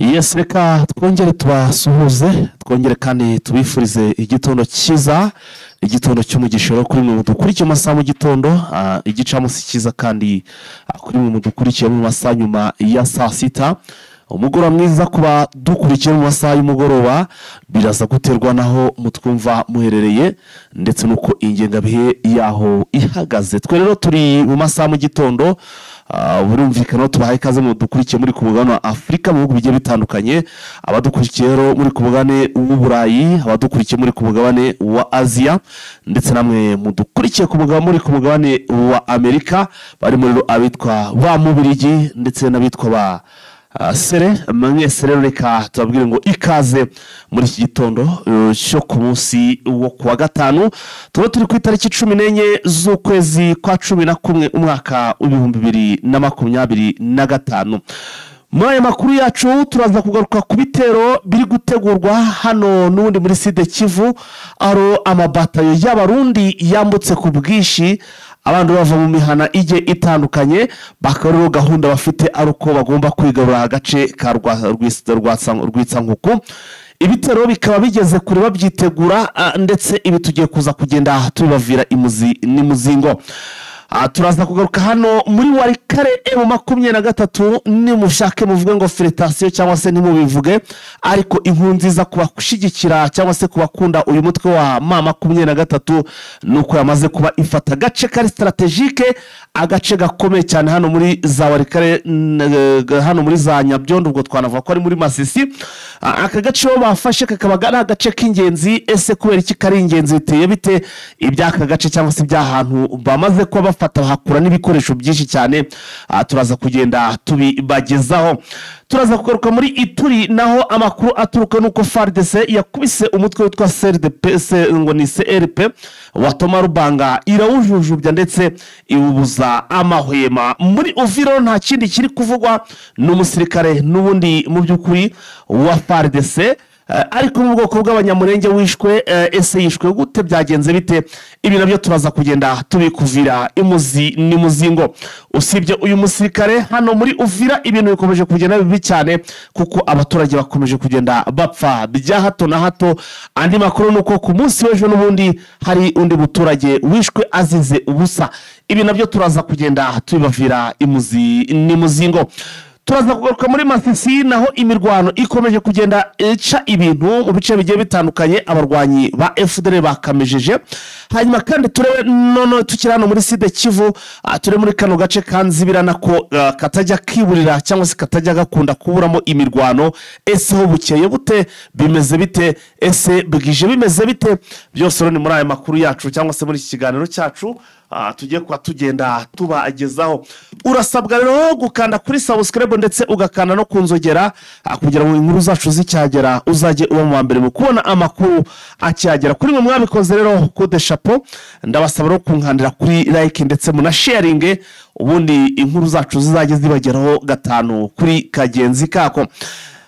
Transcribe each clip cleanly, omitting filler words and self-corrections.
Yes, reka twongere tubasuhuze, twongere kandi tubifurize igitondo cyiza, igitondo cy'umugisha kuri mwe mudukurikiye mu masaha mu gitondo, igicamunsi cyiza kandi kuri mwe mudukurikiye mu masaha nyuma ya saa sita. Umugoroba mwiza kuba dukurikiye mu masaha y'umugoroba, biraza guterwa naho mutwumva muherereye ndetse n'uko ingengabihe yaho ihagaze. Twe rero turi mu masaha mu gitondo, burumvikana tubahaye ikaze mu dukurikiye muri ku mugabane wa Afurika mu bihugu bigiye bitandukanye, abadukurikiye rero muri ku mugabane w'Uburayi, abadukurikiye muri ku mugabane wa Aziya, ndetse namwe mudukurikiye ku mugabane muri ku mugabane wa Amerika, barimo rero abitwa ba Mubirigi ndetse n'abitwa ba Sere. Mwese rero reka tubabwire ngo ikaze muri iki gitondo cyo ku munsi wo kuwa gatanu, tuba turi ku itariki 14 z'ukwezi kwa 11 umwaka w'2025. Muri aya makuru yacu turaza kugaruka ku bitero biri gutegurwa hano n'ubundi muri Sud Kivu, aho amabatayo y'Abarundi yambutse ku bwinshi, abantu bava mu mihana ijye itandukanye, bakaba rero gahunda bafite ari uko bagomba kwigarura agace ka Rwitsankuku. Ibitero bikaba bigeze kure babyitegura, ndetse ibi tugiye kuza kugenda tubibavira imuzi n'imuzingo. Turaza kugaruka hano muri Walikale M23, nimushake muvuge ngo félicitation cyangwa se ntimubivuge, ariko inkuru nziza kubashyigikira cyangwa se kubakunda uyu mutwe wa M23 nuko yamaze kuba ifata agace kari stratégique, agace gakomeye cyane hano muri za Walikale, hano muri za Nyabyondo, ubwo twanavuga ko ari muri Masisi. Aka gace bo bafashe kakaba ari agace k'ingenzi. Ese kubera iki kari ingenzi, biteye bite iby'aka gace cyangwa se iby'ahantu bamaze kuba bafata bahakura n'ibikoresho byinshi cyane? Turaza kugenda tubibagezaho. Turaza kugaruka muri Ituri, naho amakuru aturuka nuko FARDC yakubise umutwe witwa CRDP, ngo ni CRP wa Toma Rubanga, irawujujubya ndetse iwubuza amahwema. Muri Uvira nta kindi kiri kuvugwa, n'umusirikare n'ubundi mu by'ukuri wa FARDC, ariko mu bwoko bw'Abanyamurenge wishwe. Ese yishwe gute, byagenze bite? Ibi nabyo turaza kugenda tubikuvira imuzi n'imuzingo. Usibye uyu musirikare, hano muri Uvira ibintu bikomeje kugenda bibi cyane, kuko abaturage bakomeje kugenda bapfa bya hato na hato. Andi makuru ni uko ku munsi w'ejo n'ubundi hari undi muturage wishwe azize ubusa. Ibi nabyo turaza kugenda tubibavira imuzi n'imuzingo. Turaza kugaruka muri Masisi, naho imirwano ikomeje kugenda ica ibintu mu bice bigiye bitandukanye, abarwanyi ba FDL bakamejeje. Hanyuma kandi turebe none tukiri hano muri Sud Kivu, ture muri kano gace ka Nzibira, nako katajya kiburira cyangwa se katajya gakunda kuburamo imirwano. Ese ho bukeye bute, bimeze bite, ese bwije bimeze bite? Byose rero ni muri aya makuru yacu cyangwa se muri iki kiganiro cyacu tugiye kuba tugenda tubagezaho. Urasabwa rero gukanda kuri subscribe ndetse ugakanda no kunzogera, kugira ngo inkuru zacu zicyagera uzajye uba mu wa mbere mu kubona amakuru akihagera. Kuri mwe mwabikoze rero, coup de chapeau, ndabasaba rero kunkandira kuri like ndetse munasharinge, ubundi inkuru zacu zizajye zibageraho gatanu kuri kagenzi kako.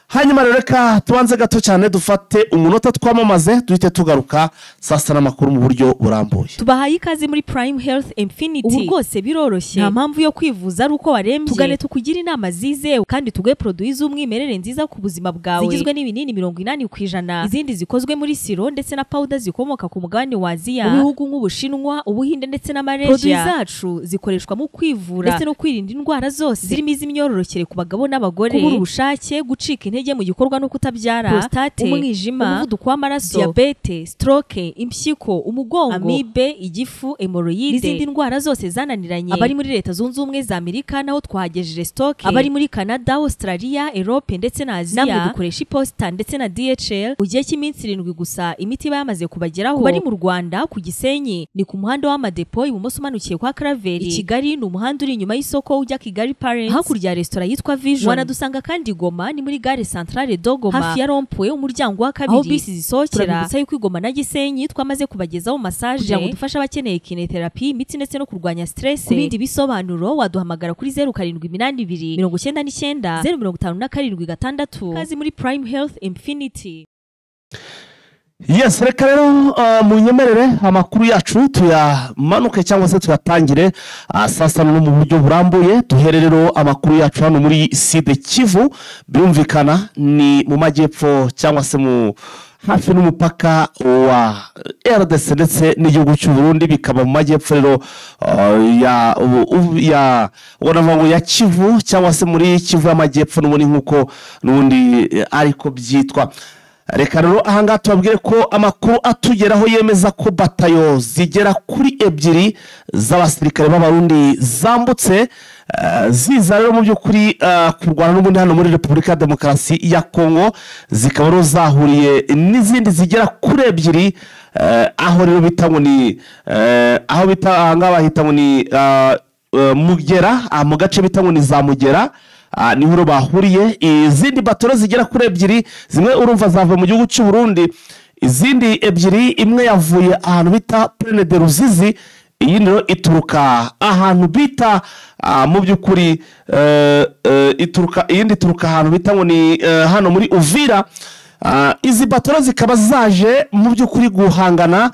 Hanyuma rero reka tubanze gato cyane dufate umunota twamamaze, duhite tugaruka sasa n'amakuru mu buryo burambuye. Tubahaye ikaze muri Prime Health Infinity. Ubu rwose biroroshye, nta mpamvu yo kwivuza ari uko warembye. Tugane tukugira inama zizewe kandi tuguhe produit z'umwimerere nziza ku buzima bwawe, zigizwe n'ibinini 80%, izindi zikozwe muri sirop ndetse na powder zikomoka ku mugabane wa Aziya, mu bihugu nk'Ubushinwa, Ubuhinde ndetse na Malaysia. Produit zacu zikoreshwa mu kwivura ndetse no kwirinda indwara zose zirimo iz'imyororokere ku bagabo n'abagore, kubura ubushake, gucika intege mu gikorwa no kutabyara, prostate, umwijima, umuvuduko w'amaraso, diabete, stroke, impyiko, umugongo, amibe, igifu, hémorroïde n'izindi ndwara zose zananiranye. Abari muri Leta Zunze Ubumwe za Amerika naho twahagejeje stock, abari muri Canada, Australia, Europe ndetse na Aziya. Namwe dukoresha iposita ndetse na DHL, mu gihe cy'iminsi 7 gusa imiti iba yamaze kubageraho. Ku bari mu Rwanda, ku Gisenyi ni ku muhanda w'amadepo ibumoso umanukiye kwa Karaveri. I Kigali ni umuhanda uri inyuma y'isoko ujya Kigali Parents, hakurya ya resitora yitwa Vision. Wanadusanga kandi Goma, ni muri gare centrale de Goma, hafi ya rond-point, umuryango wa kabiri aho bisi zisohokera. Turabibutsa yuko i Goma na Gisenyi twamaze kubagezaho massage kugira ngo dufashe abakeneye kinetherapy, imitsi ndetse no kurwanya stress. Ku bindi bisobanuro waduhamagara kuri 0782 99 057 6. Kazi muri Prime Health Infinity. Yes, reka rero munyemerere amakuru yacu tuyamanuke cyangwa se tuyatangire sasa no mu buryo burambuye. Duhere rero amakuru yacu hano muri Sud Kivu, birumvikana ni mu majyepfo cyangwa se mu hafi n'umupaka wa RDC ndetse n'igihugu cy'u Burundi, bikaba mu majyepfo rero ya ya ubona ngo ya Kivu cyangwa se muri Kivu y'Amajyepfo n'ubundi nk'uko n'ubundi ariko byitwa. Reka rero ahangaha tubabwire ko amakuru atugeraho yemeza ko batayo zigera kuri ebyiri z'abasirikare b'Abarundi zambutse, ziza rero mu by'ukuri kurwana n'ubundi hano muri Repubulika ya Demokarasi ya Kongo, zikaba rero zahuriye n'izindi zigera kuri ebyiri, aho rero bita ngo ni aho bita ahangaha bahita ngo ni Mugera, mu gace bita ngo ni za Mugera. Niho rero bahuriye izindi batoro zigera kuri ebyiri, zimwe urumva zavuye mu gihugu cy'u Burundi, izindi ebyiri imwe yavuye ahantu bita Plaine de Ruzizi, iyindi rero ituruka ahantu bita mu by'ukuri ituruka, iyindi ituruka ahantu bita ngo ni hano muri Uvira. Izi batoro zikaba zaje mu by'ukuri guhangana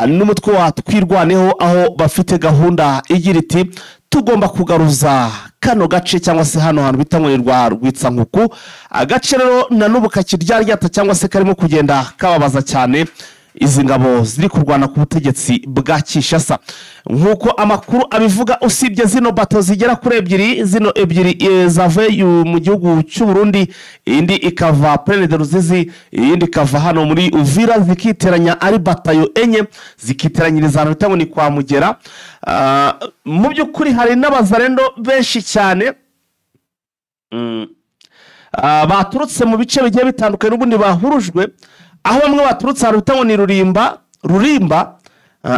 n'umutwe wa Twirwaneho, aho bafite gahunda igira iti tugomba kugaruza kano gace cyangwa se hano hantu bita ngo ni rwa Rwitsankuku, agace rero na n'ubu kakiryaryata cyangwa se karimo kugenda kababaza cyane izi ngabo ziri kurwana ku butegetsi bwa Kinshasa. Nk'uko amakuru abivuga, usibye zino bato zigera kuri ebyiri, zino ebyiri zavuye mu gihugu cy'u Burundi, indi ikava Plaine de Ruzizi, iyindi ikava hano muri Uvira, zikiteranya ari batayo enye, zikiteranyiriza ahantu bita ngo ni kwa Mugera. Mu by'ukuri hari n'abazarendo benshi cyane baturutse mu bice bigiye bitandukanye n'ubundi bahurujwe, aho bamwe baturutse ahantu bita ngo ni Rurimba,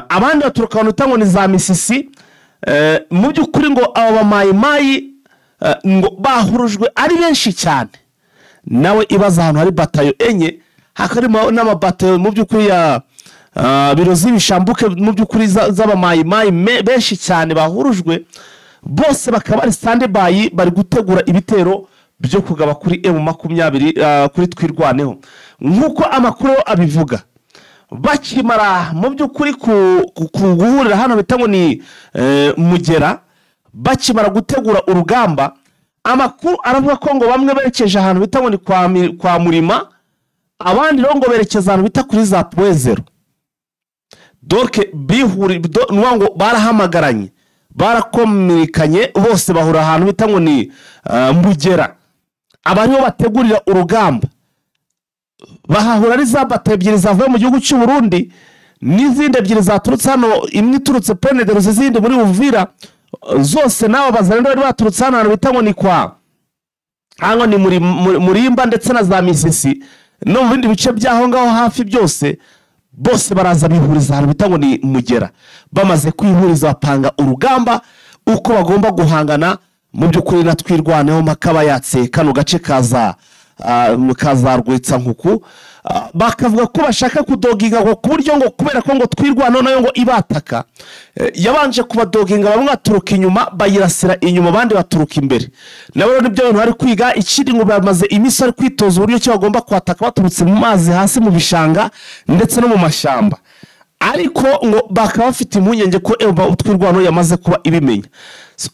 abandi baturuka ahantu bita ngo ni za Misisi. Mu by'ukuri ngo aba bamayimayi ngo bahurujwe ari benshi cyane. Nawe ibaza ahantu hari batayo enye, hakarimo n'amabatayo mu by'ukuri ya birozi bishambuke, mu by'ukuri z'abamayimayi benshi cyane bahurujwe, bose bakaba ari standby, bari gutegura ibitero byo kugaba kuri M20, kuri Twirwaneho. Nk'uko amakuru abivuga, bakimara mu by'ukuri guhurira hano bita ngo ni Mugera, bakimara gutegura urugamba, amakuru aravuga ko ngo bamwe berekeje ahantu bita ngo ni kwa Murima, abandi rero ngo berekeza ahantu bita kuri za Point Zéro. Doke bihuri ngo barahamagaranye, barakominikanye, bose bahura ahantu bita ngo ni Mugera, abariho bategurira urugamba. Bahahura ari za bato ebyiri zavuye mu gihugu cy'u Burundi n'izindi ebyiri zaturutse hano, imwe iturutse Plaine de Ruzizi, izindi muri Uvira, zose n'abo bazarendo bari baturutse hano hantu bita ngo ni kwa hano ni muri Murimba ndetse na za Misisi no mu bindi bice by'aho ngaho hafi byose, bose baraza bihuriza ahantu bita ngo ni Mugera. Bamaze kwihuriza bapanga urugamba uko bagomba guhangana mu by'ukuri na Twirwaneho mpaka yatse kano gace kaza Rwitsankuku. Bakavuga ko bashaka kudoginga ngo ku buryo ngo kubera ko ngo Twirwaneho nayo ngo ibataka, yabanje kubadoginga, bamwe baturuka inyuma bayirasira inyuma, abandi baturuka imbere. Nabo rero nibyo abantu bari kwiga. Ikindi ngo bamaze iminsi bari kwitoza uburyo ki bagomba kwataka baturutse mu mazi hasi mu bishanga ndetse no mu mashyamba, ariko ngo bakaba bafite impungenge ko Twirwaneho yamaze kuba ibimenya.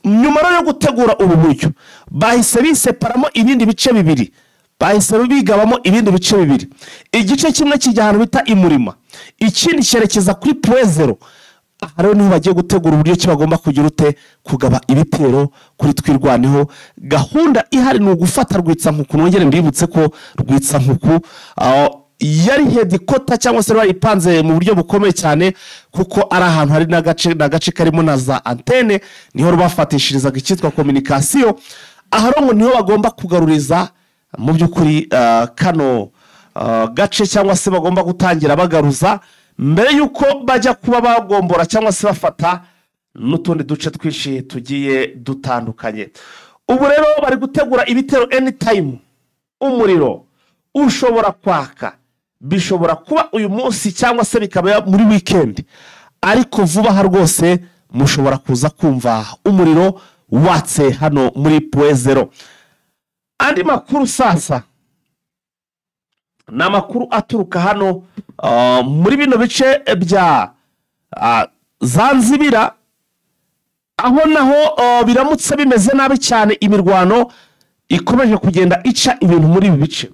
Nyuma rero yo gutegura ubu buryo, bahise biseparamo ibindi bice bibiri, bahise bigabamo ibindi bice bibiri. Igice kimwe kijya ahantu bita Imurima, ikindi cyerekeza kuri Point Zéro. Aha rero niho bagiye gutegura uburyo ki bagomba kugira ute kugaba ibitero kuri Twirwaneho. Gahunda ihari ni ugufata Rwitsankuku. Nongere mbibutse ko Rwitsankuku yari headquarter cyangwa se bari ipanze mu buryo bukomeye cyane, kuko ari ahantu hari n'agace karimo na za antene, niho bafatishirizaga icyitwa communication. Aha rero ngo niho bagomba kugaruriza mu by'ukuri kano gace, cyangwa se bagomba gutangira bagaruza mbere y'uko bajya kuba bagombora cyangwa se bafata n'utundi duce twinshi tugiye dutandukanye. Ubu rero bari gutegura ibitero anytime, umuriro ushobora kwaka, bishobora kuba uyu munsi cyangwa se bikaba muri weekend, ariko vuba aha rwose mushobora kuza kumva umuriro watse hano muri Point Zéro. Andi makuru sasa Ni amakuru aturuka hano muri bino bice bya Zanzibira, aho naho biramutse bimeze nabi cyane, imirwano ikomeje kugenda ica ibintu muri ibi bice.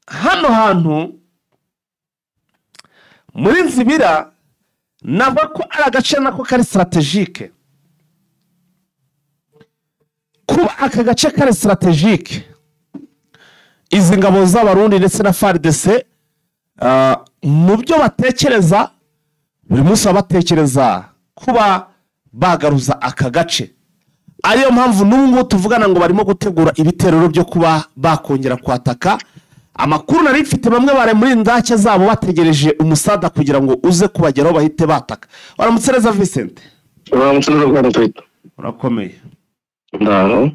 Hano hantu muri Nzibira navuga ko ari agace nako kari strategique. Kuba aka gace kari strategique, izi ngabo z'Abarundi ndetse na FARDC mu byo batekereza buri munsi batekereza kuba bagaruza aka gace. Ariyo mpamvu n'ubu ngubu tuvugana ngo barimo gutegura ibitero byo kuba bakongera kwataka. Amakuru nari mfite, bamwe bari muri ndake zabo bategereje umusada kugira ngo uze kubageraho bahite bataka. Waramutse neza Vincent? Waramutse neza bwana Twita. Urakomeye? Ndaro.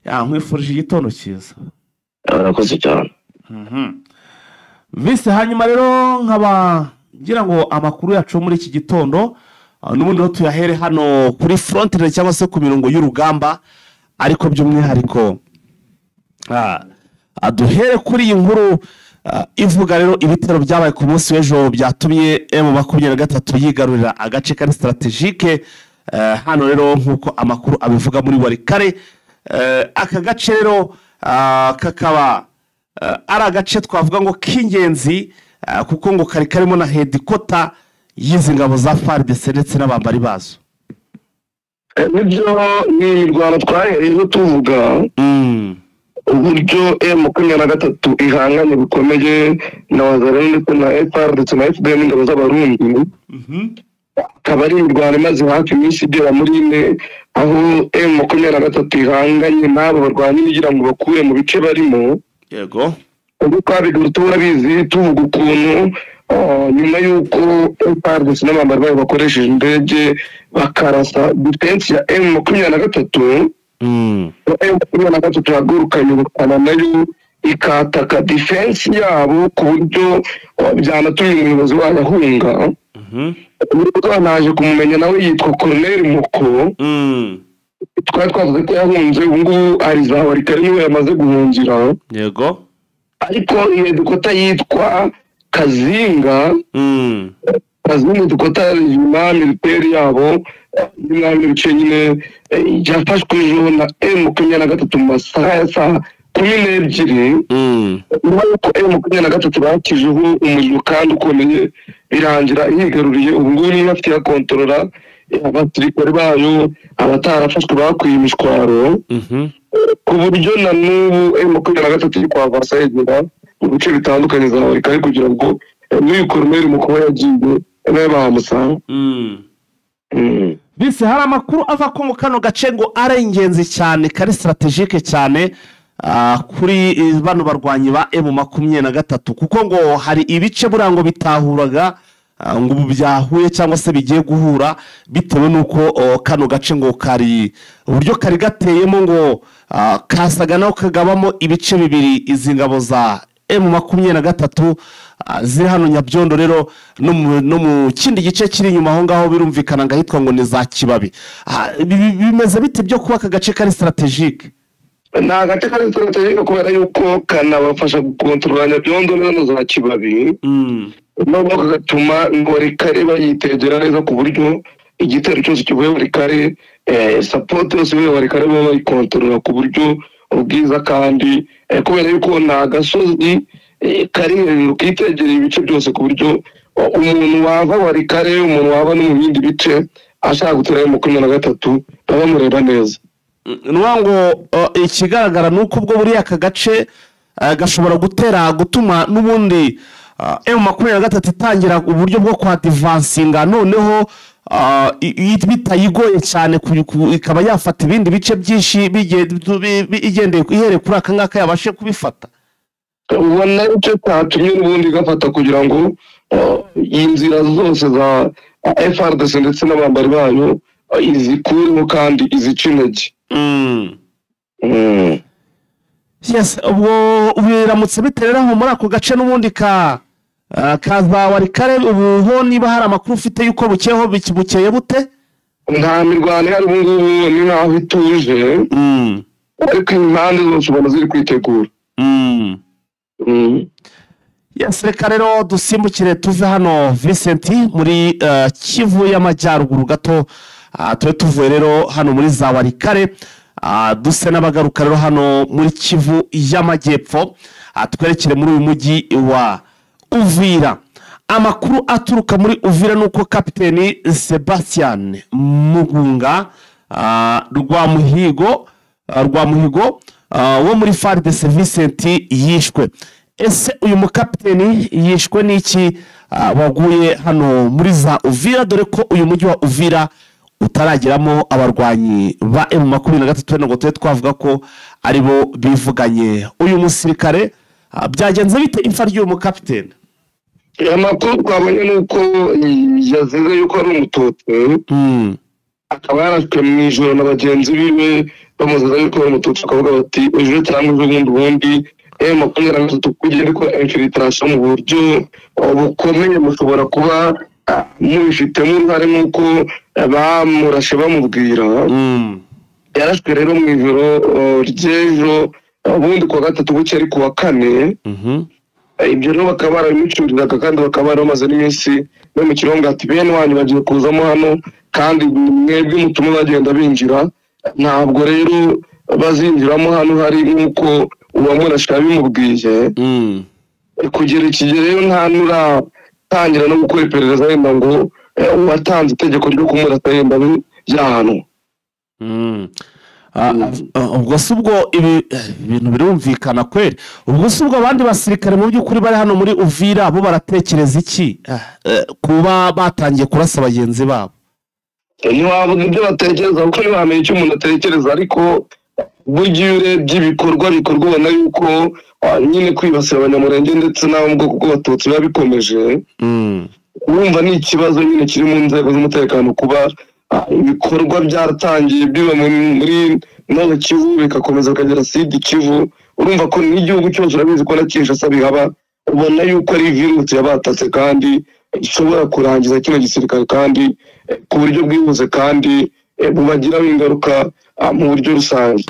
Ya, nkwifurije igitondo cyiza. Urakoze cyane. Vise, hanyuma rero nkaba ngira ngo amakuru yacu muri iki gitondo n'ubundi rero tuyahere hano kuri frontier cyangwa se ku mirongo y'urugamba, ariko by'umwihariko aduhere kuri iyi nkuru ivuga rero ibitero byabaye ku munsi w'ejo byatumye M23 yigarurira agace kari strategique. Hano rero nk'uko amakuru abivuga muri Walikale, aka gace rero kakaba ari agace twavuga ngo k'ingenzi, kuko ngo kari karimo na headquarter y'izi ngabo za FARDC ndetse n'abambari bazo. Nibyo, ni imirwano twahereye tuvuga uburyo M23 ihanganye bikomeye na Wazalendo ndetse na FARDC ndetse na FDL n'ingabo z'Abarundi. Akaba ari imirwano imaze hafi iminsi igera muri ine, aho M23 ihanganye n'abo barwanyi igira ngo bakure mu bice barimo. Yego, ubwo twabigarutse urabizi, tuvuga ukuntu nyuma y'uko FARDC n'abambari bayo bakoresheje indege bakarasa defense ya M23, M23 yagurukanye ubukana nayo ikataka defense yabo ku buryo byanatumye umuyobozi wayo ahunga. Umuyobozi naje kumumenya nawe yitwa Colonel Muko. Twari twavuze ko yahunze, ubu ngubu ari za Walikale niwe yamaze guhungira. Yego, ariko iyo dukota yitwa Kazinga, Kazinga dukota régiment militaire yabo y'umwami bice nyine yafashwe ejo na M23 mu masaha ya saa 12. Nyuma y'uko M23 bakijeho umuriro kandi ukomeye, birangira yigaruriye. Ubu ngubu niba afite yakontorora abasirikare bayo, abatarafashwe bakwiye imishwaro, ku buryo na n'ubu M23 iri kwavasa yegera mu bice bitandukanye za Walikale kugira ngo n'uyu Colonel Mukoba yagiye nawe bahamusanga. Bise, hari amakuru ava ko mu kano gace ngo ari ingenzi cyane, kari strategique cyane kuri bano barwanyi ba M23, kuko ngo hari ibice burango bitahuraga ngo ubu byahuye cyangwa se bigiye guhura, bitewe n'uko kano gace ngo kari uburyo kari gateyemo ngo kasaga naho kagabamo ibice bibiri izi ngabo za M23 ziri hano Nyabyondo rero no mu kindi gice kiri inyuma aho ngaho birumvikana ngo ahitwa ngo ni za Kibabi. Bimeze bite byo kuba aka gace kari strategique? Ni agace kari strategique kubera yuko kanabafasha gukontorora Nyabyondo na za Kibabi, noneho kagatuma Walikale bayitegera neza ku buryo igitero cyose kivuye Walikale, support yose ivuye Walikale baba bayikontorora ku buryo ubwiza, kandi kubera yuko ni agasozi kari hejuru kitegereye ibice byose, ku buryo umuntu wava Walikale, umuntu wava no mu bindi bice ashaka gutera M23 baba bamureba neza. Nuwa ngo ikigaragara ni uko ubwo buriya aka gace gashobora gutera gutuma n'ubundi M23 itangira uburyo bwo kwadivansinga, noneho bitayigoye cyane ikaba yafata ibindi bice byinshi igendeye ihereye kuri aka ngaka yabashe kubifata. Ubona icyo cyatumye n'ubundi gafata kugira ngo inzira zose za FARDC ndetse n'abambari bayo izikuremo kandi izica intege. Yes, ubwo biramutse bitereraho muri ako gace n'ubundi ka kaza Walikale, ubu ho niba hari amakuru ufite yuko bukeho bukeye bute? Nta mirwano ihari ubu ngubu, ni nkaho ituje. Ariko impande zose ubona ziri kwitegura. Yes, reka rero dusimbukire tuve hano Vincent muri Kivu y'Amajyaruguru gato. Tube tuvuye rero hano muri za Warikare, duse n'abagaruka rero hano muri Kivu y'Amajyepfo, twerekere muri uyu mujyi wa Uvira. Amakuru aturuka muri Uvira ni uko kapiteni Sebastian Mugunga Rwamuhigo wo muri FARDC Vincent yishwe. Ese uyu mukapiteni yishwe n'iki waguye hano muri za Uvira, dore ko uyu mujyi wa Uvira utaragiramo abarwanyi ba M23 ngo tube twavuga ko aribo bivuganye uyu musirikare? Byagenze bite impfa ry'uyu mukapiteni? Amakuru twabonye ni uko yazize yuko ari Umututsi, akaba yarashwe mu ijoro na bagenzi biwe bamuziza yuko ari Umututsi, bakavuga bati ejo cyangwa ejo bundi M23 kugira ikora infiltration mu buryo bukomeye, mushobora kuba mubifitemo uruhare nk'uko bamurashe bamubwira. Yarashwe rero mu ijoro ry'ejo ubundi kuwa gatatu buke ari kuwa kane. Ibyo rero bakaba barabimucuriraga kandi bakaba baramaze n'iminsi no mu kirongo ati bene wanyu bagiye kuzamo hano kandi mwebwe mutuma bagenda binjira, ntabwo rero bazinjiramo hano hari nk'uko uwamurashe yabimubwiye. Kugera iki gihe rero nta nuratangira no gukora iperereza yenda ngo uwatanze itegeko ryo kumurasa yenda yahanwa. Ubwo si ubwo ibi bintu birumvikana kweri. Ubwo si ubwo abandi basirikare mu by'ukuri bari hano muri Uvira bo baratekereza iki kuba batangiye kurasa bagenzi babo? Ntiwavuga ibyo batekereza kuko ntibamenye icyo umuntu atekereza, ariko burya iyo urebye ibikorwa bikorwa ubona yuko nyine kwibasira Abanyamurenge ndetse n'abo mu bwoko bw'Abatutsi biba bikomeje. Urumva ni ikibazo nyine kiri mu nzego z'umutekano kuba ibikorwa byaratangiye biba muri Nord Kivu bikakomeza bikagera Sud Kivu. Urumva ko n'igihugu cyose urabizi ko na Kinshasa bihaba, ubona yuko ari virusi yabatatse kandi ishobora kurangiza kino gisirikare kandi ku buryo bwihuse kandi bubagiraho ingaruka mu buryo rusange.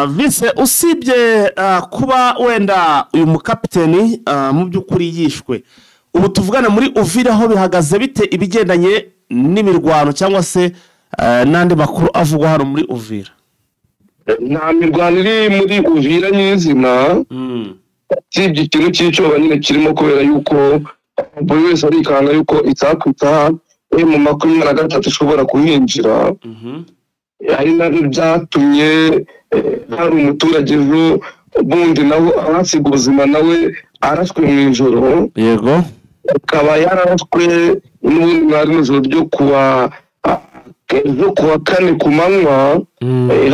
Vice, usibye kuba wenda uyu mukapiteni mu by'ukuri yishwe, ubu tuvugana muri Uvira aho bihagaze bite ibigendanye n'imirwano cyangwa se n'andi makuru avugwa hano muri Uvira? Nta mirwano iri muri Uvira nyirizina, usibye ikintu cy'icyoba nyine kirimo kubera yuko buri wese arikanga yuko itakwitaha M23 ishobora kuhinjira. Ari nabyo byatumye hari umuturage ejo bundi nawe ahasiga ubuzima, nawe arashwe mu ijoro. Yego, akaba yararashwe n'ubundi mwari mu ijoro ryo kuwa kane ku manywa,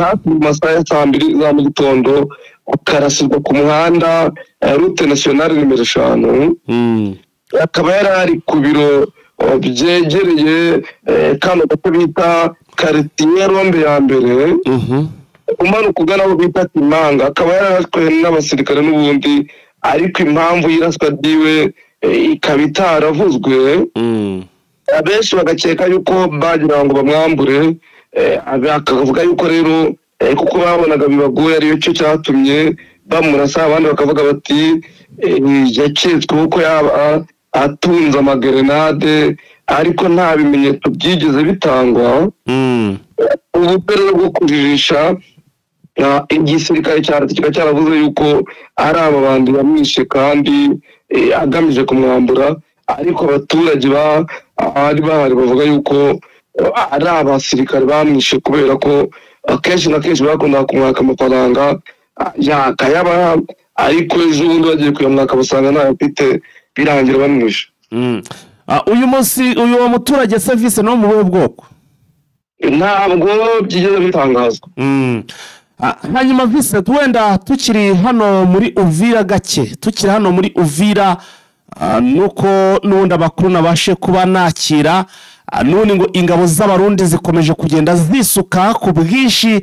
hafi mu masaha ya saa mbiri za mu gitondo, akarasirwa ku muhanda route nationale nimero 5. Akaba yari ari ku biro byegereye kano gace bita quartier Rombe ya mbere, umanuka ugana aho bita Kimanga. Akaba yararashwe n'abasirikare n'ubundi, ariko impamvu y'iraswa ryiwe ikaba itaravuzwe. Abenshi bagakeka yuko bagira ngo bamwambure, bakavuga yuko rero kuko babonaga bibagoye ariyo cyo cyatumye bamurasa. Abandi bakavuga bati yaketswe kuko yaba atunze amagerenade, ariko nta bimenyetso byigeze bitangwa. Ubu rero bwo kujijisha igisirikare cya leta kikaba cyaravuze yuko ari ababandi bamwishe kandi agamije kumwambura, ariko abaturage bari bahari bavuga yuko ari abasirikare bamwishe kubera ko akenshi na kenshi bakundaga kumwaka amafaranga yakayabaha, ariko ejo bundi bagiye kuyamwaka basanga ntayo afite, birangira bamwishe. Uyu munsi uyu muturage service no mu buhe bwoko? Ntabwo byigeze bitangazwa. Hanyuma Vincent, wenda tukiri hano muri Uvira gake, tukiri hano muri Uvira, nuko n'ubundi amakuru nabashe kuba nakira none ngo ingabo z'Abarundi zikomeje kugenda zisuka ku bwinshi,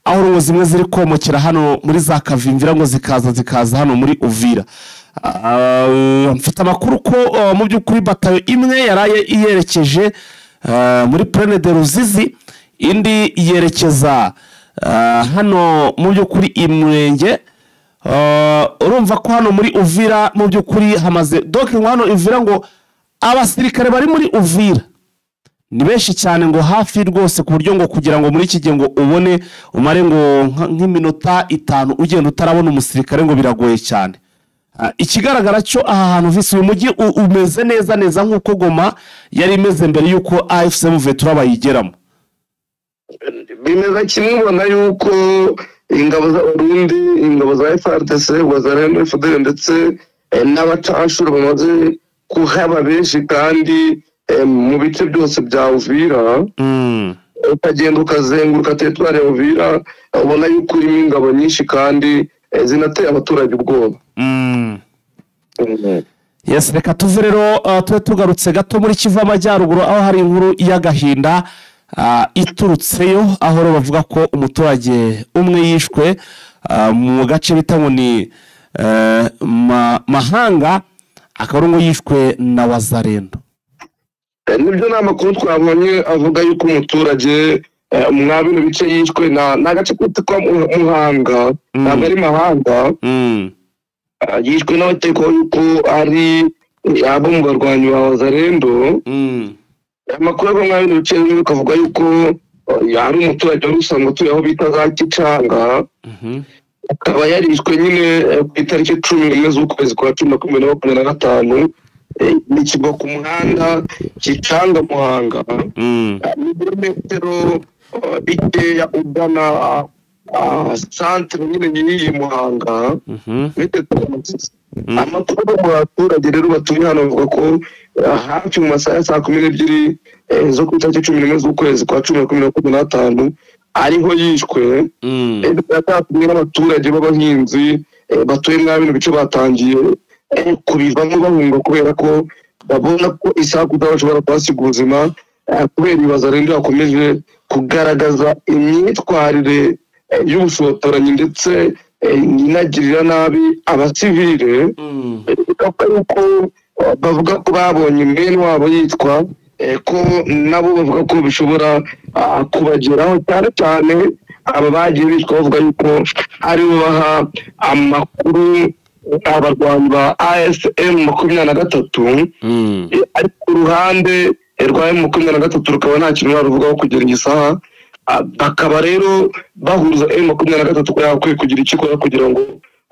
aho ngo zimwe ziri komokera hano muri za Kavimvira ngo zikaza hano muri Uvira. Mfite amakuru ko mu by'ukuri batayo imwe yaraye iyerekeje muri Plaine de Ruzizi, indi yerekeza Hano mu by'ukuri imurenge, urumva ko hano muri Uvira mu by'ukuri hamaze doke ngo hano Uvira ngo abasirikare bari muri Uvira ni benshi cyane, ngo hafi rwose, ku buryo ngo kugira ngo muri iki gihe ngo ubone umare ngo nk'iminota 5 ugenda utarabona umusirikare ngo biragoye cyane. Ikigaragara cyo aha hantu visi uyu mujyi umeze neza neza nk'uko Goma yari imeze mbere y'uko AFC M23 bayigeramo. Bimeze kimwe, ubona yuko ingabo za Burundi, ingabo za FARDC, Wazalendo, FDL ndetse n'abacanshuro bamaze kuhaba benshi, kandi mu bice byose bya Uvira. Ukagenda ukazenguruka teritwari ya Uvira, ubona yuko irimo ingabo nyinshi kandi zinateye abaturage ubwoba. Yes, reka tuve rero, tube tugarutse gato muri Kivu Amajyaruguru, aho hari inkuru y'agahinda iturutseyo, aho rero bavuga ko umuturage umwe yishwe mu gace bita ngo ni Mahanga, akaba ari ngo yishwe na Wazalendo. Nibyo, ni amakuru twabonye avuga yuko umuturage mwa bino bice yishwe n'agace kitwa Muhanga, ntabwo ari Mahanga. Yishwe n'abakekwaho yuko ari abo mu barwanyi ba Wazalendo. Amakuru ava mwa bino bice bikavuga yuko ari umuturage wari usanzwe utuye aho bita za Kicanga, akaba yarishwe nyine ku itariki 11 z'ukwezi kwa 10 2025, n'ikigo ku muhanda Kicanga Muhanga, ibirometero bikeya ugana santere nyine y'iyi Muhanga. Amakuru mu baturage rero batuye hano bavuga ko hafi mu masaha ya saa 12 zo ku itariki 11 z'ukwezi kwa 10 2025 ariho yishwe. Byatumye n'abaturage b'abahinzi batuye muri bino bice batangiye kubivamo bahunga, kubera ko babona ko isaha bashobora kuhasiga ubuzima, kubera ibibazo rero bakomeje kugaragaza imyitwarire y'ubushotoranyi ndetse inagirira nabi abasivile. Yuko bavuga ko babonye mwene wabo yitwa, ko nabo bavuga ko bishobora kubageraho, cyane cyane aba bagiye bitwa bavuga yuko aribo baha amakuru abarwanyi ba ASM 23. Ariko ku ruhande rwa M23 rukaba nta kintu baruvugaho kugera igisaha. Bakaba rero bahuza M23 ko yakwiye kugira icyo ikora kugira ngo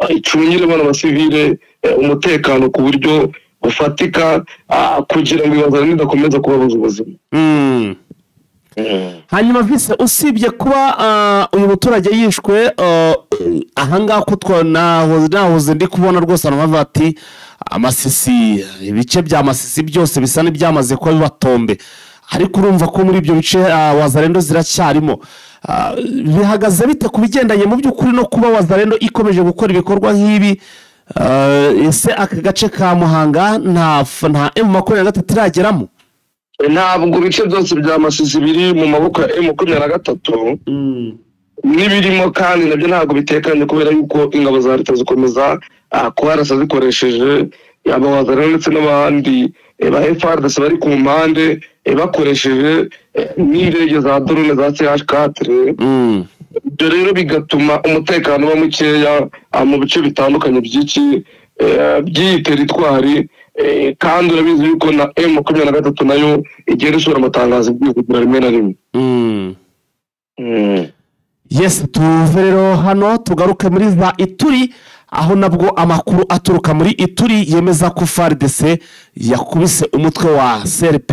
icungire bano basivile umutekano ku buryo bufatika, kugira ngo ibibazo bidakomeza kubabuza ubuzima. Hanyuma vise, usibye kuba uyu muturage yishwe ahangaha, ko nahoze ndi kubona rwose abantu bavuga ati Amasisi, ibice bya Masisi byose bisa n'ibyamaze kuba bibatombe, ariko urumva ko muri ibyo bice Wazalendo ziracyarimo. Bihagaze bite ku bigendanye mu by'ukuri no kuba Wazalendo ikomeje gukora ibikorwa nk'ibi? Ese aka gace ka Muhanga nta M23 irageramo? Ntabwo ibice byose bya Masisi biri mu maboko ya M23 n'ibirimo, kandi nabyo ntabwo bitekanye, kubera yuko ingabo za leta zikomeza kuharasa zikoresheje abawazalendo ndetse n'abandi ba FARDC bari ku mpande, bakoresheje n'indege za drone za CH4. Ibyo rero bigatuma umutekano uba mukeya mu bice bitandukanye by'iyi teritwari, kandi urabizi yuko na M23 nayo igenda isohora amatangazo ibyivugira rimwe na rimwe. Yes, tuve rero hano tugaruke muri za Ituri, aho nabwo amakuru aturuka muri Ituri yemeza ko FARDC yakubise umutwe wa CRP,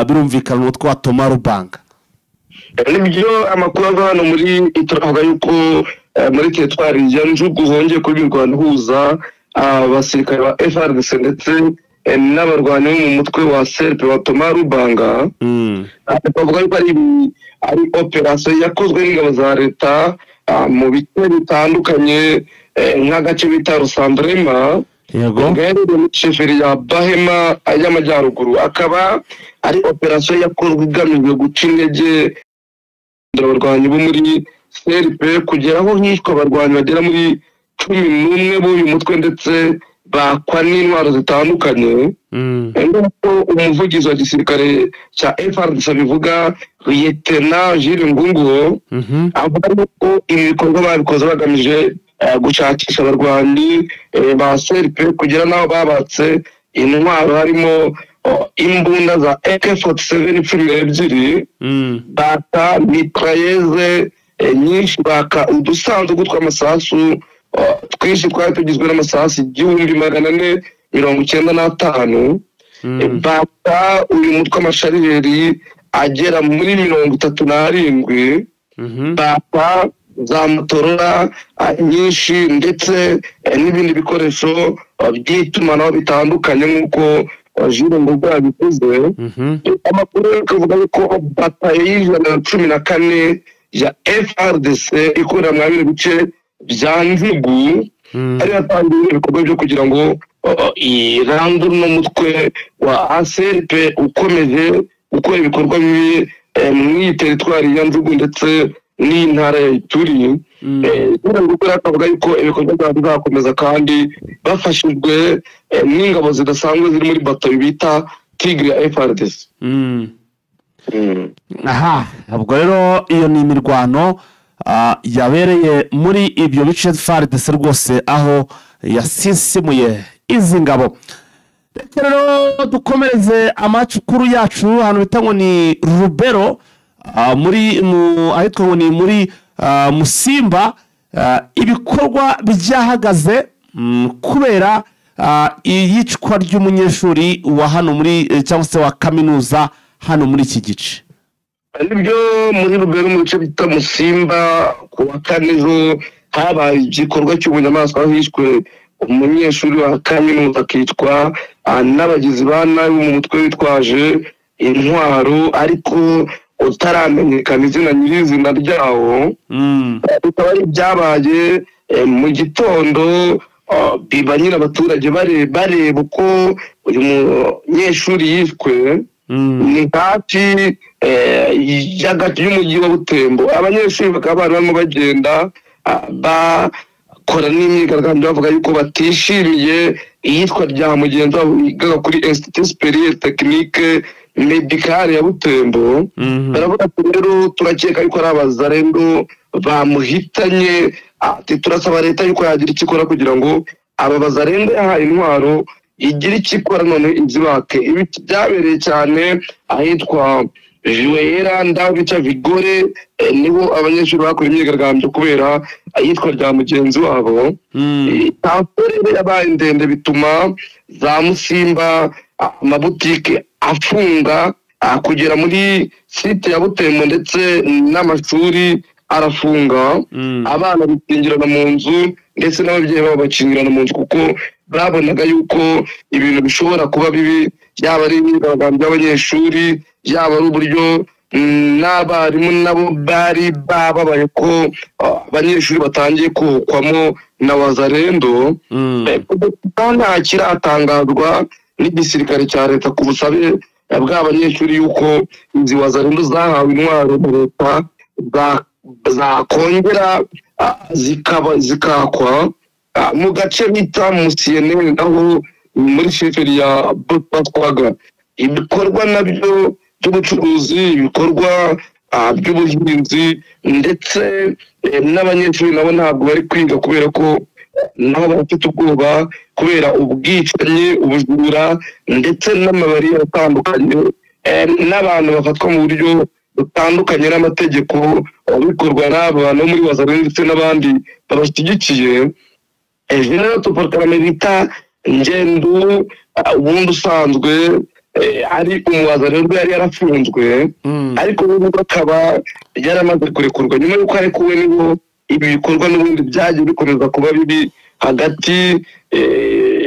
birumvikana umutwe wa Thomas Lubanga. Nibyo, amakuru ava hano muri Ituri avuga yuko muri teritwari ya Njugu hongeye kuba imirwano ihuza abasirikare ba FARDC ndetse n'abarwanyi bo mu mutwe wa CRP wa Thomas Lubanga. Bavuga yuko ari operasiyo yakozwe n'ingabo za leta mu bice bitandukanye, nk'agace bita Rusandrema gaherereye muri sheferi ya Bahema y'Amajyaruguru. Akaba ari operasiyo yakozwe igamijwe guca intege abarwanyi bo muri CRP, kugera aho hishwe abarwanyi bagera muri 11 b'uyu mutwe ndetse bakwa n'intwaro zitandukanye. Nk'uko umuvugizi wa gisirikare cya FARDC abivuga, Lieutenant Jules Ngunguo, avuga ko ibi bikorwa babikoze bagamije gushakisha abarwanyi ba CRP, kugera n'aho babatse intwaro harimo imbunda za AK-47 12, baka mitrailleuses nyinshi, baka udusanduku tw'amasasu twinshi twari tugizwe n'amasasu 1495, baka uyu mutwe amasharijeri agera muri 37, baka za Motorola nyinshi ndetse n'ibindi bikoresho by'itumanaho bitandukanye, nk'uko Jules Ngoga yabivuze. Amakuru akavuga ko batayo y'114 ya FARDC ikorera muri bino bice bya Njugu ariyo yatangiye ibikorwa byo kugira ngo irandure uno mutwe wa ACRP ukomeje gukora ibikorwa bibi muri iyi teritwari ya Njugu ndetse n'intara ya Ituri. Jules akavuga yuko ibikorwa byabo bizakomeza kandi bafashijwe n'ingabo zidasanzwe ziri muri batayo bita Tigre ya FARDC. Aha ubwo rero iyo ni imirwano yabereye muri ibyo bice FARDC rwose, aho yasisimuye izi ngabo. Reka rero dukomereze amakuru yacu ahantu bita ngo ni Rubero, muri ahitwa ngo ni muri Musimba. Ibikorwa byahagaze kubera iyicwa ry'umunyeshuri wa hano muri cyangwa se wa kaminuza hano muri iki gice. Nibyo, muri Rubero mu bice bita Musimba ku wa kane ejo habaye igikorwa cy'ubunyamaswa, hishwe umunyeshuri wa kaminuza akicwa n'abagizi ba nabi mu mutwe witwaje intwaro ariko utaramenyekana izina nyirizina ryawo. Bikaba ari ibyabaye mu gitondo, biba nyine abaturage bareba uko uyu munyeshuri yishwe. Ni hafi y'umujyi wa Butembo. Abanyeshuri bakaba bari barimo bagenda bakora n'imyigaragambyo bavuga yuko batishimiye iyicwa rya mugenzi wabo wigaga kuri Institut Supérieur Technique Médicale ya Butembo. Baravuga ati rero turakeka yuko ari abazarendo bamuhitanye, ati turasaba leta yuko yagira icyo ikora kugira ngo aba bazarendo yahaye intwaro igira icyo ikora none izibake. Ibi byabereye cyane ahitwa Juwera ndaho bica Vigore, niho abanyeshuri bakora imyigaragambyo kubera ayitwa rya mugenzi wabo. Rero yabaye ndende bituma za Musimba amabutike afunga kugera muri site ya Butembo, ndetse n'amashuri arafunga, abana bikingirana mu nzu ndetse n'ababyeyi babo bakingirana mu nzu, kuko babonaga yuko ibintu bishobora kuba bibi, yaba ari imyigaragambyo y'abanyeshuri, yaba ari uburyo n'abarimu nabo bari bababaye ko abanyeshuri batangiye kuhukwamo na wazarendo. Nta kiratangazwa n'igisirikare cya leta ku busabe bw'abanyeshuri yuko izi wazarendo zahawe intwaro na leta zakongera zikakwa. Mu gace bita Musienene naho muri sheferi ya Batwaga, ibikorwa nabyo by'ubucuruzi, ibikorwa by'ubuhinzi ndetse n'abanyeshuri nabo ntabwo bari kwiga kubera ko nabo bafite ubwoba kubera ubwicanyi, ubujura ndetse n'amabari atandukanye, n'abantu bafatwa mu buryo butandukanye n'amategeko bikorwa n'aba bantu muri wazarendo ndetse n'abandi babashyigikiye. General Tupac bita Ngendu, ubundi usanzwe ari umuwazarendo yari yarafunzwe, ariko ubu akaba yaramaze kurekurwa nyuma y'uko arekuwe. Niho ibi bikorwa n'ubundi byagiye bikomeza kuba bibi hagati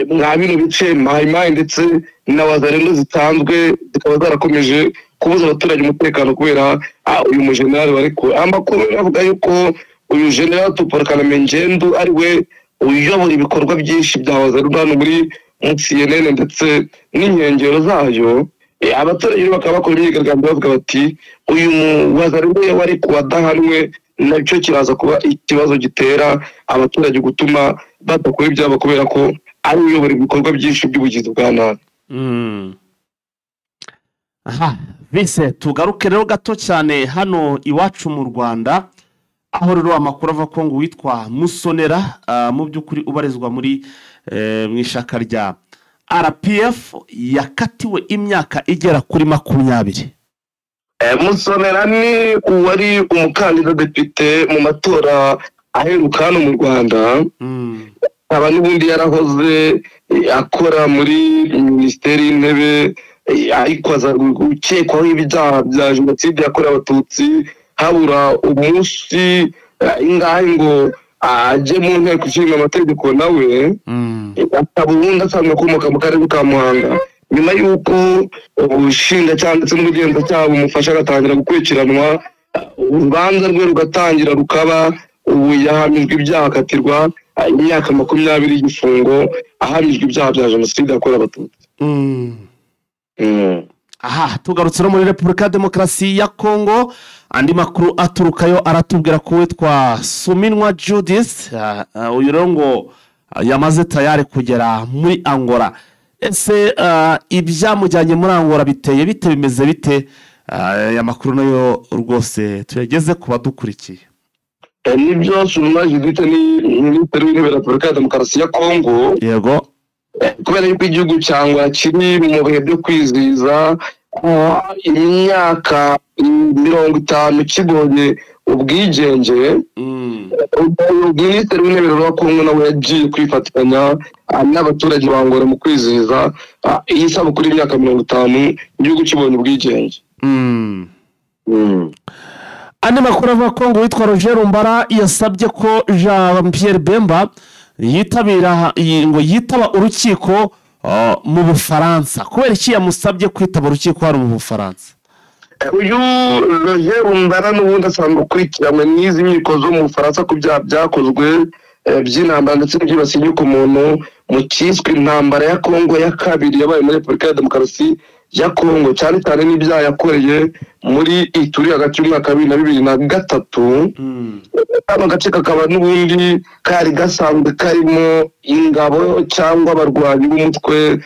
mwa bino bice Mayimayi ndetse na wazarendo zitanzwe, zikaba zarakomeje kubuza abaturage umutekano kubera uyu mujenerali warekuwe. Amakuru avuga yuko uyu General Tupac Ngendu ari we uyobora ibikorwa byinshi bya wazarendo hano muri CNN ndetse n'inkengero zayo. Abaturage bakaba bakora imyigaragambyo bavuga bati uyu wazarendo wari kuwadahanwe nacyo kiraza kuba ikibazo gitera abaturage gutuma badakora ibyabo kubera ko ari uyobora ibikorwa byinshi by'ubugizi bwa nabi. Aha bise tugaruke rero gato cyane hano iwacu mu Rwanda, aho rero amakuru ava ko ngo witwa Musonera mu by'ukuri ubarizwa muri mu ishaka rya RPF yakatiwe imyaka igera kuri 20. Musonera ni uwari umukandida depite mu matora aheruka hano mu Rwanda, akaba n'ubundi yarahoze akora muri minisiteri y'intebe, ariko aza gukekwaho ibyaha bya jenoside yakorewe Abatutsi, habura umunsi ingahe ngo ajye mu nteko ishinga amategeko nawe, akaba ubundi asanzwe akomoka mu karere ka Muhanga. Nyuma y'uko ubushinjacyaha ndetse n'ubugenzacyaha bumufasha agatangira gukurikiranwa, urubanza rwe rugatangira rukaba, ubu yahamijwe ibyaha akatirwa imyaka 20 y'igifungo, ahamijwe ibyaha bya jenoside yakorewe Abatutsi. Aha tugarutse no muri Repubulika ya Demokarasi ya Kongo, andi makuru aturukayo aratubwira ko witwa Suminwa Judith, uyu rero ngo yamaze tayari kugera muri Angola. Ese ibyamujyanye muri Angola biteye bite, bimeze bite? Aya makuru nayo rwose tuyageze ku badukurikiye. Nibyo, Suminwa Judith ni minisitiri w'intebe wa Repubulika ya Demokarasi ya Kongo. Yego. Kubera yuko igihugu cyangwa kiri mu bihe byo kwizihiza imyaka 50 kibonye ubwigenge, minisitiri w'intebe wa Kongo nawe yagiye kwifatanya n'abaturage ba Angola mu kwizihiza iyi sabukuru y'imyaka 50 igihugu kibonye ubwigenge. Andi makuru avuga ko ngo witwa Roger Rumbara yasabye ko Jean Pierre Bemba yitabira ngo yitaba urukiko mu Bufaransa. Kubera iki yamusabye kwitaba urukiko hari mu Bufaransa? Uyu Roger Rumbara n'ubundi asanzwe akurikiranwe n'izi nkiko zo mu Bufaransa ku byaha byakozwe by'intambara ndetse n'ibyibasiye inyokomuntu mu cyiswe intambara ya Kongo ya kabiri yabaye muri Repubulika ya Demokarasi ya Kongo, cyane cyane n'ibyaha yakoreye muri Ituri hagati y'umwaka wa 2003. Kano gace kakaba n'ubundi kari gasanzwe karimo ingabo cyangwa abarwanyi b'umutwe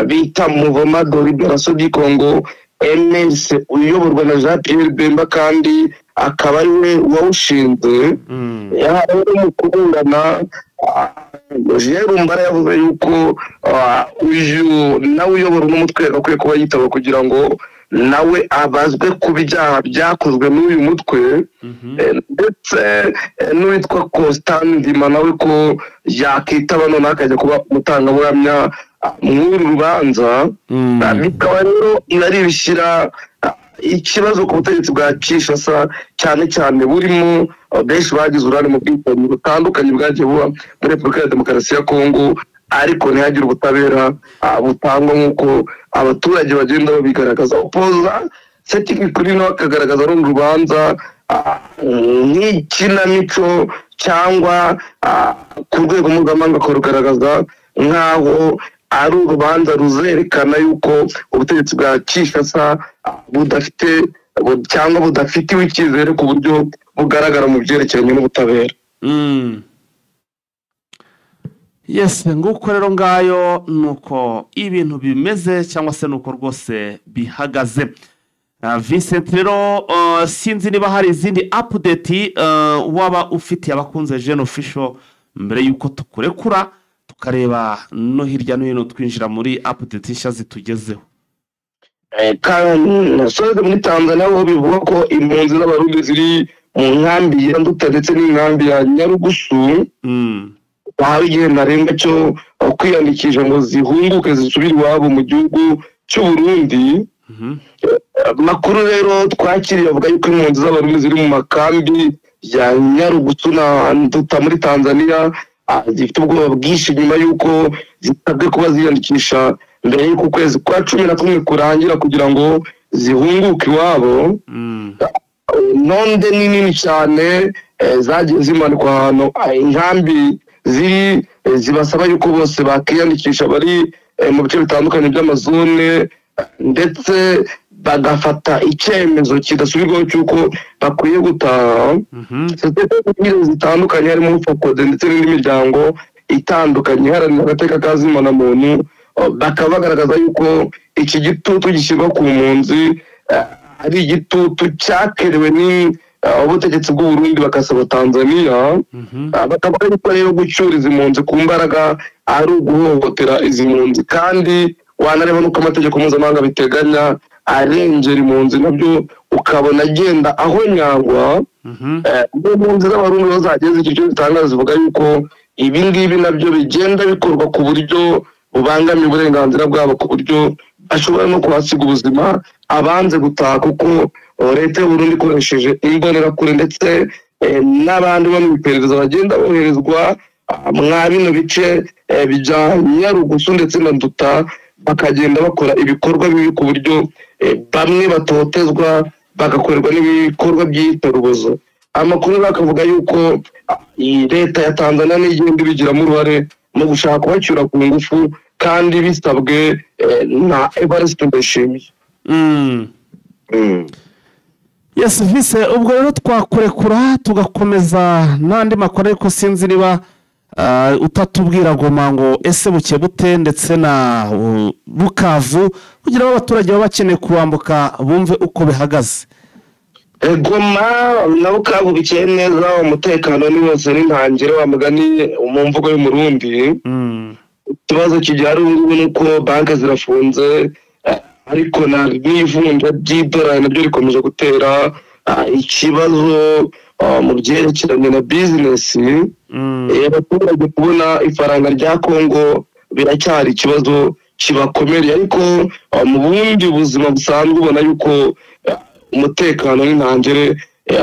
bita Mouvement de Libération du Congo MS, uyoborwa na Jean Pierre Bemba, kandi akaba ari we wawushinze. Rero mu kuburana Roger Rumbara yavuze yuko uyu nawe uyobora n'umutwe akwiye kuba yitaba kugira ngo nawe abazwe ku byaha byakozwe n'uyu mutwe, ndetse n'uwitwa Constant Ndima nawe ko yakitaba none akajya kuba umutangabuhamya mw'uru rubanza. Bikaba rero ari ibishyira ikibazo ku butegetsi bwa Kinshasa, cyane cyane burimo benshi bagize uruhare mu bwicanyi butandukanye bwagiye buba muri Repubulika ya Demokarasi ya Kongo, ariko ntihagire ubutabera butangwa nk'uko abaturage bagenda babigaragaza. Opoza Setikikuri nawe akagaragaza runo rubanza nk'ikinamico cyangwa ku rwego mpuzamahanga akarugaragaza nk'aho ari urubanza ruzerekana yuko ubutegetsi bwa Kinshasa budafite cyangwa budafitiwe icyizere ku buryo bugaragara mu byerekeranye n'ubutabera. Yes, nguko rero ngayo nuko ibintu bimeze cyangwa se nuko rwose bihagaze. Vincent rero sinzi niba hari izindi update waba ufitiye abakunze Jeune Official mbere yuko tukurekura tukareba no hirya no hino twinjira muri update nshya zitugezeho. Kandi muri Tanzania ho bivuga ko impunzi z'Abarundi ziri mu nkambi ya Nduta ndetse n'inkambi ya Nyarugusu bahawe igihe ntarengwa cyo kwiyandikisha ngo zihunguke zisubire iwabo mu gihugu cy'u Burundi. Makuru rero twakiriye avuga yuko impunzi z'Abarundi ziri mu makambi ya Nyarugusu na Nduta muri Tanzania zifite ubwoba bwinshi nyuma y'uko zisabwe kuba ziyandikisha mbere y'uko ukwezi kwa 11 kurangira kugira ngo zihunguke iwabo. Nonde ni nini cyane zagiye zimanikwa ahantu inkambi ziri, zibasaba yuko bose bakiyandikisha bari mu bice bitandukanye by'amazone, ndetse bagafata icyemezo kidasubirwaho cy'uko bakwiye gutaha. Sosiyete zitandukanye harimo Fokode ndetse n'indi miryango itandukanye iharanira agateka ka zimana muntu, bakaba bagaragaza yuko iki gitutu gishyirwa ku mpunzi ari igitutu cyakerewe ni ubutegetsi bw'u Burundi, bakasaba Tanzania, bakavuga yuko rero gucyura izi mpunzi ku mbaraga ari uguhohotera izi mpunzi, kandi wanareba n'uko amategeko mpuzamahanga biteganya arengera impunzi, nabyo ukabona agenda aho nyangwa. Impunzi z'Abarundi bazageze iki cyo zitangaza zivuga yuko ibi ngibi nabyo bigenda bikorwa ku buryo bubangamiye uburenganzira bwabo, ku buryo bashobora no kuhasiga ubuzima abanze gutaha, kuko leta y'u Burundi ikoresheje imbonerakure ndetse n'abandi bo mu iperereza bagenda boherezwa mwa bino bice bya Nyarugusu ndetse na Nduta, bakagenda bakora ibikorwa bibi ku buryo bamwe batotezwa bagakorerwa n'ibikorwa by'iyicarubozo. Amakuru bakavuga yuko leta ya Tanzania n'igenda ibigiramo uruhare mu gushaka kubacyura ku ngufu, kandi bisabwe na Evariste Ndayishimiye. Yes vise, ubwo rero twakurekura tugakomeza n'andi makuru, ariko sinzi niba utatubwira Goma ngo ese buke bute ndetse na Bukavu, kugira ngo abaturage baba bakeneye kuwambuka bumve uko bihagaze. Goma na Bukavu bikeye neza, umutekano ni wose n'intangire wa mugani mu mvugo y'Umurundi. Ikibazo kijyari ubu ngubu ni uko banki zirafunze, ariko n'ivunja ry'idolari nabyo rikomeje gutera ikibazo mu byerekeranye na bizinesi. Abaturage kubona ifaranga rya Kongo biracyari ikibazo kibakomereye, ariko mu bundi buzima busanzwe ubona yuko umutekano n'intangere,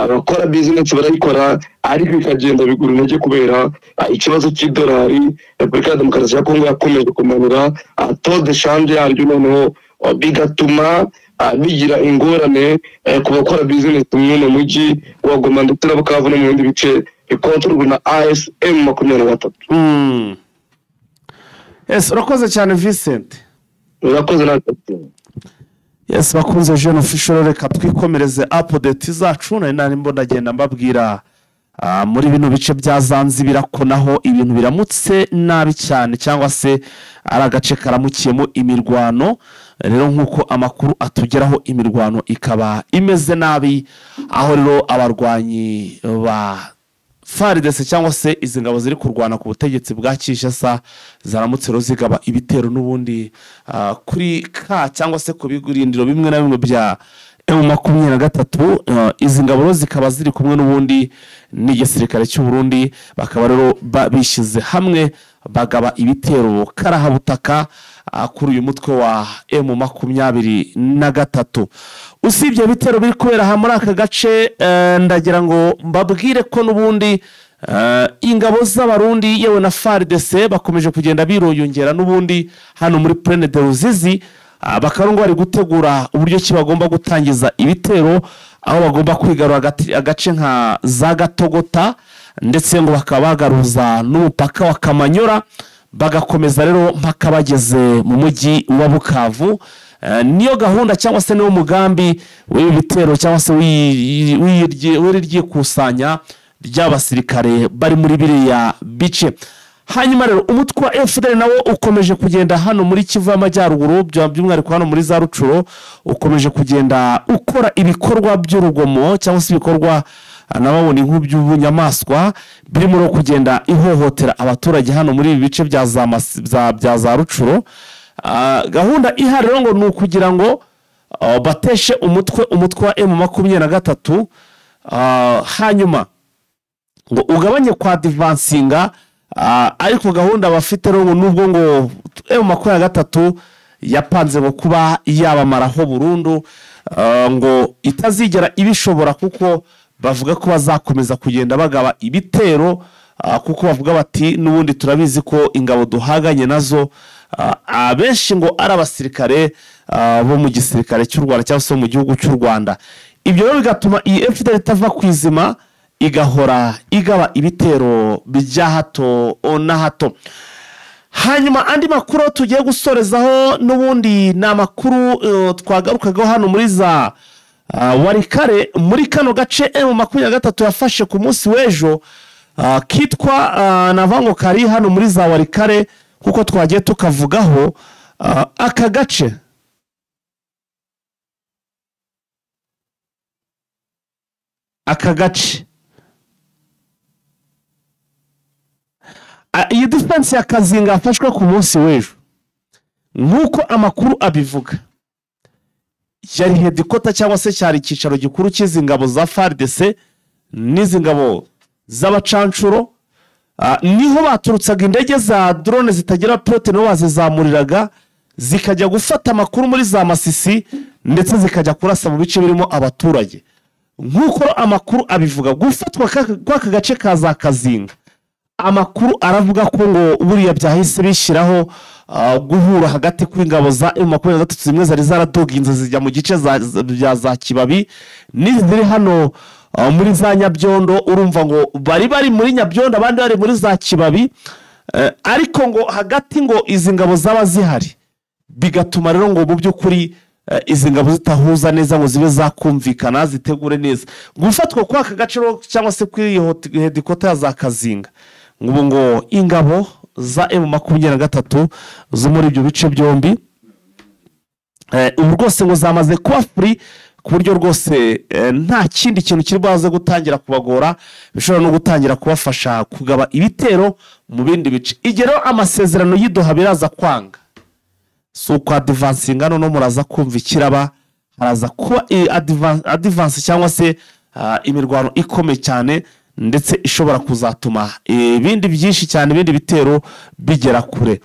abakora bizinesi barayikora, ariko bikagenda bigura intege kubera ikibazo cy'idolari. Repubulika ya Demokarasi ya Kongo yakomeje kumanura taux de change yaryo, noneho bigatuma bigira ingorane ku bakora bizinesi mu mujyi wa Goma ndetse na Bukavu no mu bindi bice bikontorwa na ASM 23. Yes, urakoze cyane Vincent. Urakoze nawe. Yes, bakunze Jeune Official, reka twikomereze update zacu. Nari narimo ndagenda mbabwira muri bino bice bya Zanzibar ko naho ibintu biramutse nabi cyane, cyangwa se ari agace karamukiyemo imirwano. Rero nkuko amakuru atugeraho, imirwano ikaba imeze nabi, aho rero abarwanyi ba FARDC cyangwa se izi ngabo ziri kurwana ku butegetsi bwa Kinshasa zaramutse zigaba ibitero n'ubundi kuri ka cyangwa se ku bigurindiro bimwe na bimwe bya M23. Izi ngabo zikaba ziri kumwe n'ubundi n'igisirikare cy'u Burundi, bakaba rero bishyize hamwe bagaba ibitero karahabutaka kuri uyu mutwe wa M23. Usibye ibitero biri kubera muri aka gace, ndagira ngo mbabwire ko n'ubundi ingabo z'Abarundi yewe na FARDC bakomeje kugenda biroyongera n'ubundi hano muri Plaine de Ruzizi. Bakaba ngo bari gutegura uburyo ki bagomba gutangiza ibitero, aho bagomba kwigarura agace nka za Gatogota, ndetse ngo bakaba bagaruza n'umupaka wa Kamanyora, bagakomeza rero mpaka bageze mu mujyi wa Bukavu. Niyo gahunda cyangwa se niwo mugambi w'ibi bitero cyangwa se w'iri ryikusanya ry'abasirikare bari muri biriya bice. Hanyuma rero umutwe wa FDL nawo ukomeje kugenda hano muri Kivu y'Amajyaruguru, by'umwihariko hano muri za Rucuro, ukomeje kugenda ukora ibikorwa by'urugomo cyangwa se ibikorwa nababona nk'iby'ubunyamaswa birimo no kugenda ihohotera abaturage hano muri ibi bice bya za Rucuro. Gahunda ihari rero ngo ni ukugira ngo bateshe umutwe wa M23, hanyuma ngo ugabanye kwa advancinga. Ariko gahunda bafite rero nubwo ngo M23 yapanze ngo kuba yabamaraho burundu, ngo itazigera ibishobora, kuko bavuga ko bazakomeza kugenda bagaba ibitero, kuko bavuga bati n'ubundi turabizi ko ingabo duhaganye nazo abenshi ngo ari abasirikare bo mu gisirikare cy'u Rwanda cyangwa se mu gihugu cy'u Rwanda. Ibyo rero bigatuma iyi FDL itava ku izima, igahora igaba ibitero bya hato na hato. Hanyuma andi makuru tugiye gusorezaho n'ubundi ni amakuru twagarukagaho hano muri za Warikare, muri kano gace M23 yafashe ku munsi w'ejo. Kitwa navango kari hano muri za Walikale kuko twagiye tukavugaho. Aka gace iyi defense ya Kazinga yafashwe ku munsi w'ejo nk'uko amakuru abivuga, yari headquarter cyangwa se cyari icyicaro gikuru cy'izi ngabo za FARDC n'izi ngabo z'abacancuro. Niho baturutsaga indege za drone zitagira pilote, niho bazizamuriraga zikajya gufata amakuru muri za Masisi ndetse zikajya kurasa mu bice birimo abaturage. Nk'uko amakuru abivuga, gufatwa kw'aka gace ka za Kazinga, amakuru aravuga ko ngo buriya byahise bishyiraho guhura hagati kw'ingabo za M23 zimwe zari zaradoginze zijya mu gice bya za Kibabi n'iziri hano muri za Nyabyondo. Urumva ngo bari muri Nyabyondo, abandi bari muri za Kibabi, ariko ngo hagati ngo izi ngabo zaba zihari, bigatuma rero ngo mu by'ukuri izi ngabo zitahuza neza ngo zibe zakumvikana zitegure neza. Gufatwa kw'aka gace cyangwa se kuri headquarter za Kazinga, ngo ngo ingabo za M23 zo muri ibyo bice byombi ubu rwose ngo zamaze kuba free, ku buryo rwose nta kindi kintu kiri baze gutangira kubagora, bishobora no gutangira kubafasha kugaba ibitero mu bindi bice. Igero amasezerano y'idoha biraza kwanga, si uko advancinga no muraza kumva ikiraba, haraza kuba advance cyangwa se imirwano ikomeye cyane ndetse ishobora kuzatuma ibindi byinshi cyane ibindi bitero bigera kure.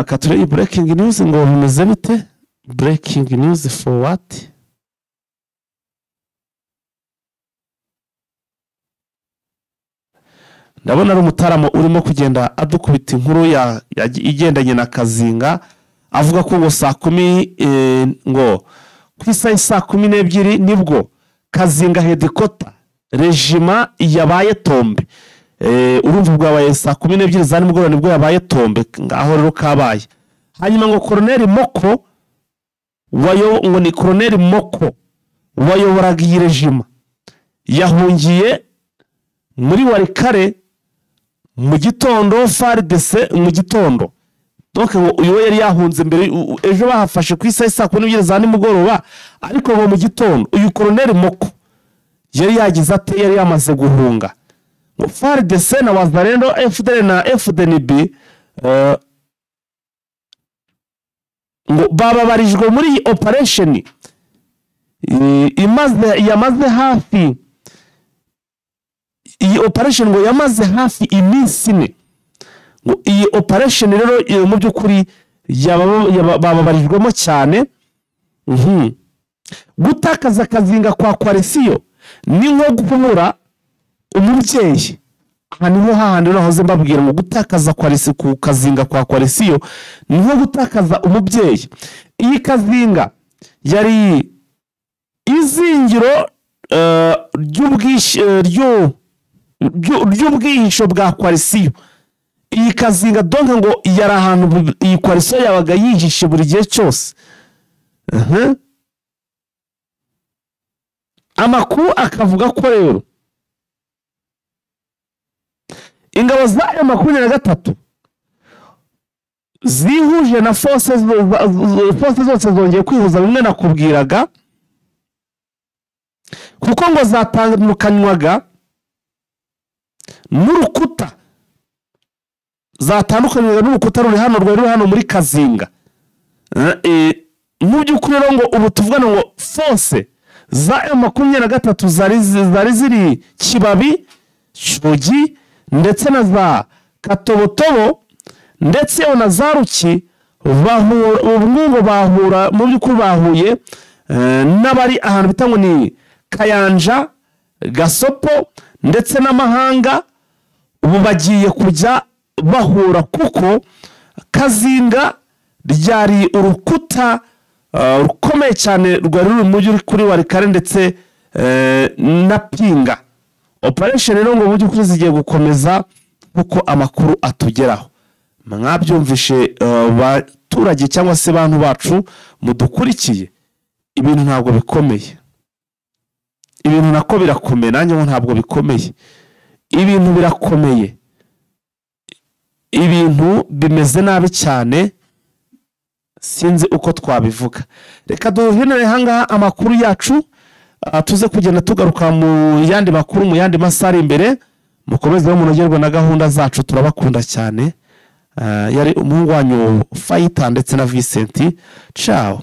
Kature breaking news ngo bimeze bite? Breaking news for what? Ndabona ari umutaramo urimo kugenda adukubita inkuru ya igendanye na Kazinga, avuga ko ngo saa 10 ngo ku isaha saa 12 nibwo Kazinga headquarter rejima yabaye tombe. Urumva bwabaye saa 12 za nimugoroba nibwo yabaye tombe, ngaho rero kabaye. Hanyuma ngo Colonel Moko wayo, ngo ni Colonel Moko wayoboraga iyi rejima, yahungiye muri Walikale mu gitondo FARDC mu gitondo. Donc uyu yari yahunze mbere, ejo bahafashe ku isaha saa 12 za nimugoroba, ariko ngo mu gitondo uyu Colonel Moko yari yagize ate? Yari yamaze guhunga. Ngo FARDC na Wazalendo FDL na FDNB ngo bababarijwe muri iyi operation yamaze hafi, iyi operation ngo yamaze hafi iminsi 4. Ngo iyi operation rero mu by'ukuri bababarijwemo cyane. Gutakaza Kazinga kwa Kwaresiyo ni nko kubura umubyeyi. Aha niho hahandi nahoze mbabwira ngo gutakaza Kwaresiyo ku Kazinga kwa Kwaresiyo ni nko gutakaza umubyeyi. Iyi Kazinga yari izingiro ry'ubwihisho bwa Kwaresiyo. Iyi Kazinga donc ngo yari ahantu iyi Kwaresiyo yabaga yihishe buri gihe cyose. Amakuru akavuga ko rero ingabo za M23 zihuje na forces zose zongeye kwihuza bimwe nakubwiraga, kuko ngo zatandukanywaga n'urukuta, zatandukanywaga n'urukuta ruri hano rwari hano muri Kazinga. Mu by'ukuri rero ngo ubu tuvugana ngo force za M23 zari ziri Kibabi, Shugi ndetse na za Katobotobo ndetse na za Ruki, ubu bahura mu by'ukuri bahuye n'abari ahantu bita ngo ni Kayanja, Gasopo ndetse n'amahanga. Ubu bagiye kujya bahura kuko Kazinga ryari urukuta rukomeye cyane rwari ruri mu by'ukuri kuri Walikale ndetse na Pinga. Operation rero ngo mu by'ukuri zigiye gukomeza kuko amakuru atugeraho. Mwabyumvishe baturage cyangwa se bantu bacu mudukurikiye, ibintu ntabwo bikomeye, ibintu nako birakomeye, nanjye ngo ntabwo bikomeye. Ibintu birakomeye, ibintu bimeze nabi cyane, sinzi uko twabivuga. Reka duhenere ahangaha amakuru yacu, tuze kugenda tugaruka mu yandi makuru mu yandi masaha ari imbere. Mukomeze munogerwe na gahunda zacu, turabakunda cyane. Yari umuhungu wanyu Fayita ndetse na Vincent. Ciao.